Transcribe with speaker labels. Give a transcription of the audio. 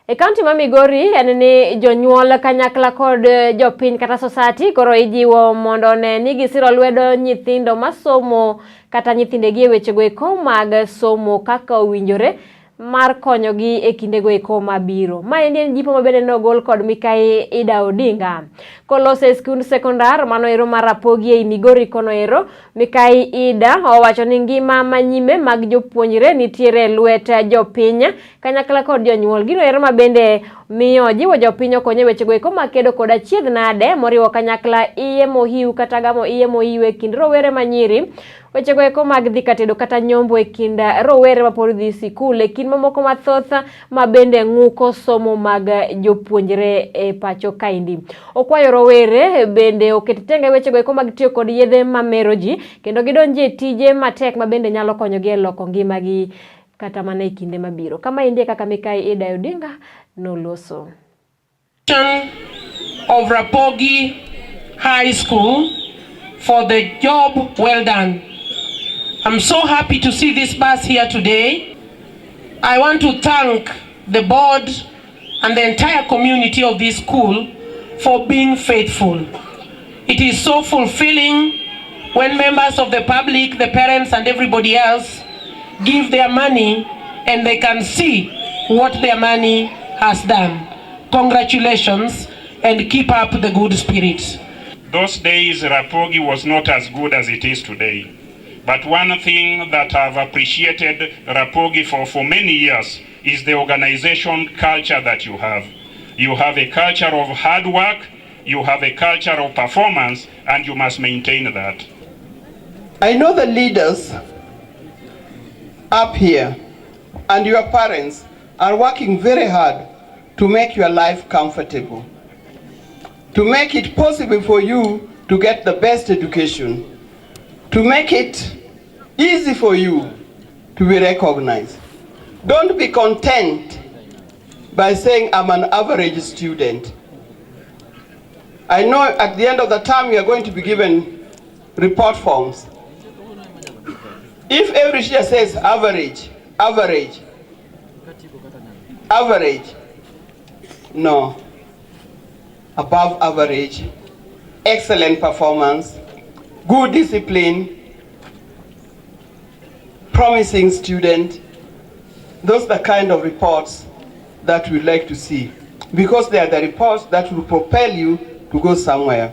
Speaker 1: E kaunti ma Migori en ni jonyuol kanyakla kod jopiny kata society koro ijiwo mondo one ni gisiro lwedo nyithindo masomo kata nyithindegi e wechego eko mag somo kaka owinjore mar konyogi e kindego eko mabiro. Maendi en jipo mabende nogol kod Mikai Ida Odinga. Koloso e skund sekondar mano ero mar Rapogi ei Migori kono ero, Mikai Ida owacho ni ngima manyime mag jopuonjre nitiere e lwet jopiny kanyakla kod jonyuol. Gino ero mabende miyo jiwo jopiny okony e wechego eko makedo kod achiedh nade moriwo kanyakla iye mohiu kata gamo iye mohiu e kind rowere manyiri. Wechego eko mag dhi katedo kata nyombo e kind rowere mapod dhi sikul e kind mamoko mathoth ma bende ng'uko somo mag jopuonjre e pacho kaendi. Okwayo rowere bende oket tenge wechego eko mag tiyo kod yedhe mamero ji kendo gidonji e tije matek ma bende nyalo konyogi e loko ngimagi kata mana e kinde mabiro. Kama endi e kaka Mikai Ida Odinga noloso.
Speaker 2: Of Rapogi High School for the job well done. I'm so happy to see this bus here today. I want to thank the board and the entire community of this school for being faithful. It is so fulfilling when members of the public, the parents and everybody else give their money and they can see what their money has done. Congratulations and keep up the good spirit.
Speaker 3: Those days, Rapogi was not as good as it is today. But one thing that I've appreciated Rapogi for many years is the organization culture that you have. You have a culture of hard work, you have a culture of performance, and you must maintain that.
Speaker 4: I know the leaders up here and your parents are working very hard to make your life comfortable, to make it possible for you to get the best education, to make it easy for you to be recognized. Don't be content by saying, "I'm an average student." I know at the end of the term you are going to be given report forms. If every teacher says average, average, average, no, above average, excellent performance, good discipline, promising student, those are the kind of reports that we like to see because they are the reports that will propel you to go somewhere.